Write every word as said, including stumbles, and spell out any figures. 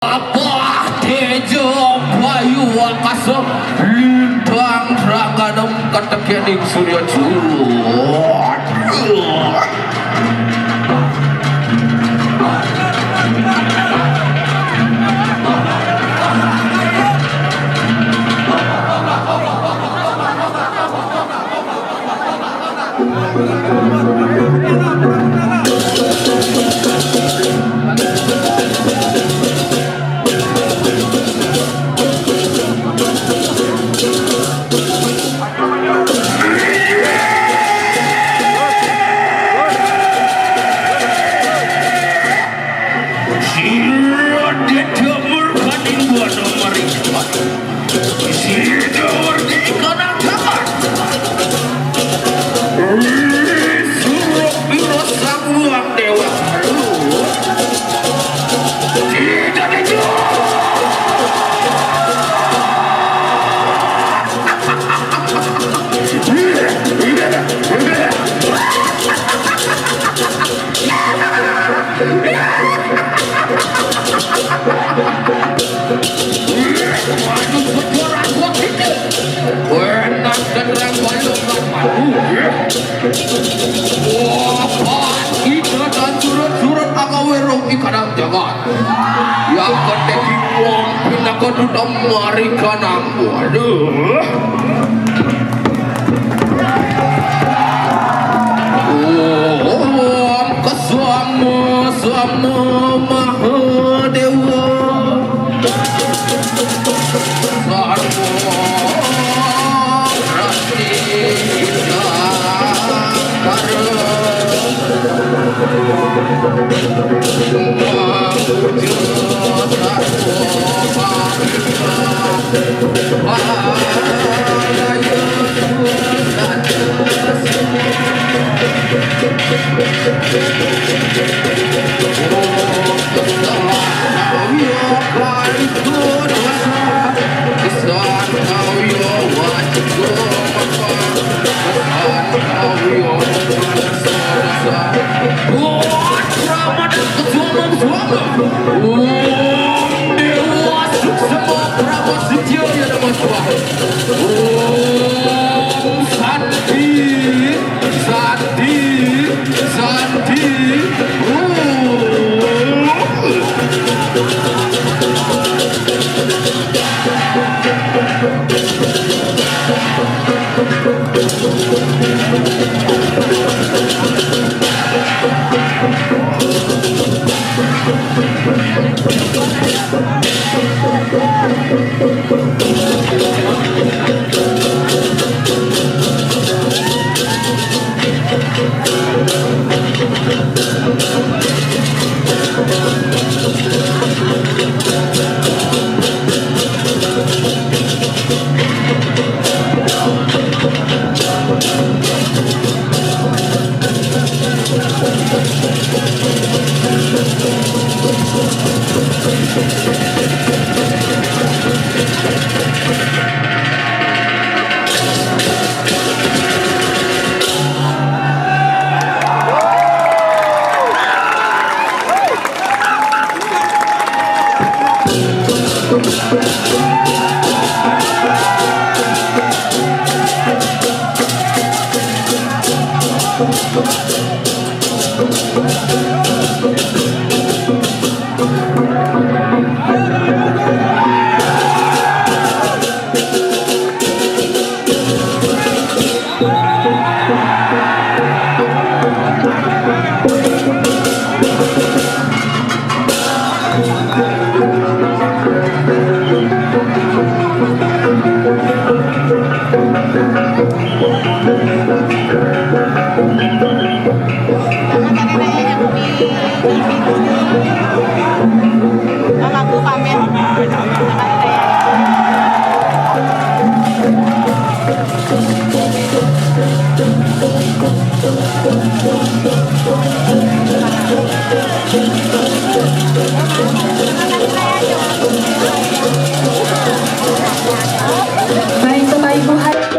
Abah Tejo Bayu Wakasa, lintang ranganem katekening surya. Cuat. Sira Déda Merbaning Buana Maringkat. Sira Merdeka nang jagat. Suruh Biro Sang Hyang Dewa. Tidak dijual. Wah, kita dan surut-surut agawé rong ih kadang jagat. Yang ketek wong pinaka duta marikanang. Waduh. Om Kesama Sama Mahadewa. Sarwa Rasti Cakra. Santi, Santi, Santi.